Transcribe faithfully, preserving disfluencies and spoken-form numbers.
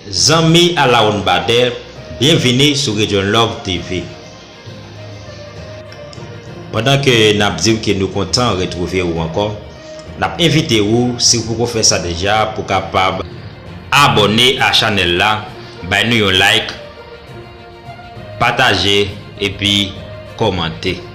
Zanmi Alaoun Bader, byenvini sou Region Love T V. Pandan ke n ap di w ke nou kontan retwouve ou ankò, n ap envite ou, si w poko fè sa deja, pou kapab abòne a chanèl la, bay nou yon like, pataje, epi kòmante.